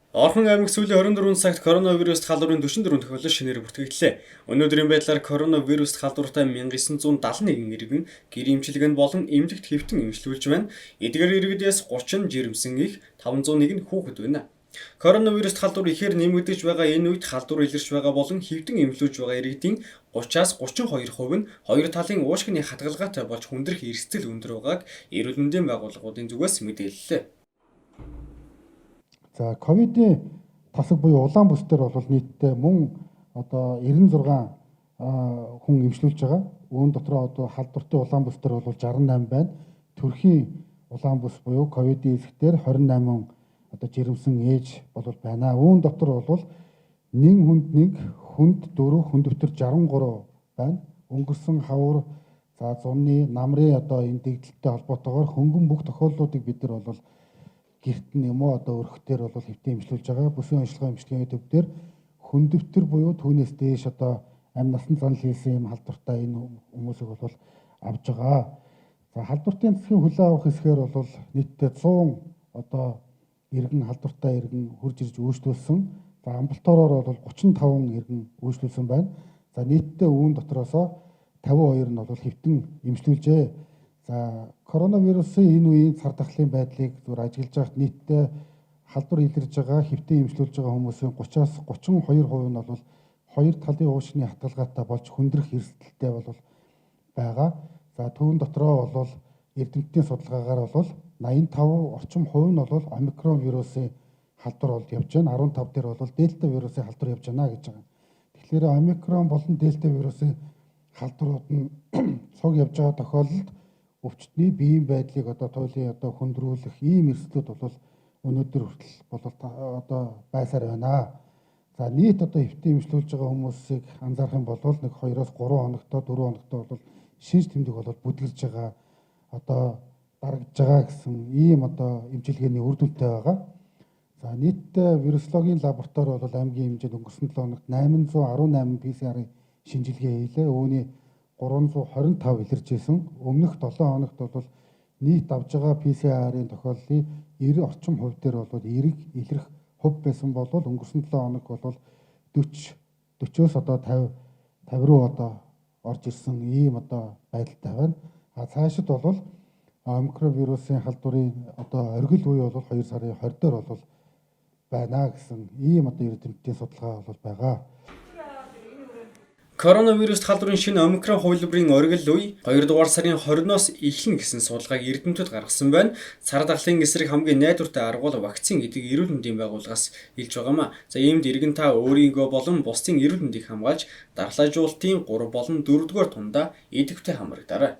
Орхон аймаг сүүлийн 24 цагт коронавируст халдварын 44 тохиолдол шинээр бүртгэгдлээ. Өнөөдрийн байдлаар коронавируст халдвартай 1971 иргэн гэр эмчилгээнд болон эмнэлэгт хэвтэн эмчлүүлж байна. Эдгээр иргэдээс 30 нь жирэмсэн их, 501 нь хүүхэд байна. Коронавируст халдвар ихээр нэмэгдэж байгаа энэ үед халдвар илэрч байгаа болон хэвтэн эмчлүүлж байгаа иргэдийн 30-аас 32% нь хоёр талын уушгины хатгалгаатай болж хүндрэх эрсдэл өндөр байгааг эрүүл мэндийн байгууллагуудын зүгээс мэдээллээ. За, ковидын тасаг буюу улаан бүс дээр бол нийтдээ мөн одоо 96 хүн эмчлүүлж байгаа. Үүн дотроо одоо халдвартай улаан бүс дээр бол 68 байна. Төрхийн улаан бүс буюу ковидын хэсэг дээр 28 одоо жирэмсэн ээж бол байна. Үүн дотор бол нэг хүнд нэг, хүнд 4, хүндөвтөр 63 байна. Өнгөрсөн хавар, за, зуны намрын одоо энэ дэгдэлтэй холбоотойгоор хөнгөн бүх тохиолдлуудыг бид нар бол гэрт нь юм уу одоо өрхтөр бол хэвтэн эмчлүүлж байгаа. Бүсийн онцлогоо эмчилгээний төв дээр хүндөвтөр буюу түүнээс дээш одоо амь насан занал хийсэн юм халдвартай энэ хүмүүсийг бол авж байгаа. За, халдвартын засгийн хүлээн авах хэсгээр бол нийтдээ 100 одоо иргэн халдвартай иргэн хурж ирж үйлчлүүлсэн. За, амбулаториор бол 35 иргэн үйлчлүүлсэн байна. За, нийтдээ үүн дотроосоо 52 нь бол хэвтэн эмчлүүлжээ. За, коронавирусын энэ үеийн цар тахлын байдлыг зүгээр ажиглаж байхад нийтдээ халдвар илэрж байгаа, хэвтэн эмчлүүлж байгаа хүмүүсийн 30-аас 32% нь бол хоёр талын уушгины хатгалгаатай болж хүндрэх эрсдэлтэй бол байгаа. За, түүн дотроо бол эрдэмтдийн судалгаагаар бол 85 орчим хувь нь бол омикрон вирусын халдвар бол явж байна. 15 дээр бол дельта вирусын халдвар явж байна гэж байгаа. Тэгэхээр омикрон болон дельта вирусын халдварууд нь цуг явж байгаа тохиолдолд өвчтний биеийн байдлыг одоо туйлын одоо хүндрүүлэх ийм эрсдлүүд бол өнөөдөр хүртэл бол одоо байсаар байна. За, нийт одоо хэвтэн эмчлүүлж байгаа хүмүүсийг анзаарах юм бол нэг 2-оос 3 хоногтой, 4 хоногтой бол шинж тэмдэг бол бүдгэрж байгаа, одоо дарагдж байгаа гэсэн ийм одоо эмчилгээний үр дүнтэй байгаа. За, нийтдээ вирусологийн лаборатори бол аймгийн хэмжээнд өнгөрсөн 7 хоногт 818 PCR-ын шинжилгээ хийлээ. Үүний 325 илэрч ирсэн. Өмнөх 7 хоногт бол нийт авж байгаа PCR-ын тохиолдлын 90 орчим хувь дээр бол эерэг илрэх хувь байсан бол өнгөрсөн 7 хоног бол 40 40-оос одоо 50 50 руу одоо орж ирсэн ийм одоо байдалтай байна. А цаашид бол омикрон вирусын халдварын одоо оргил үе бол 2 сарын 20 дээр бол байна гэсэн ийм одоо эрдэмтдийн судалгаа бол байгаа. Коронавируст халдварын шинэ омикрон хувилбарын оргил үе 2 дугаар сарын 20-ноос эхэлнэ гэсэн судалгааг эрдэмтэд гаргасан байна. Цар тахлын эсрэг хамгийн найдвартай арга бол вакцин гэдэг эрүүл мэндийн байгууллагаас хэлж байгаамаа. За, иймд иргэн та өөрийгөө болон бусдын эрүүл мэндийг хамгаалж дархлаажуулалтын 3 болон 4 дугаар тундаа идэвхтэй хамрагдаарай.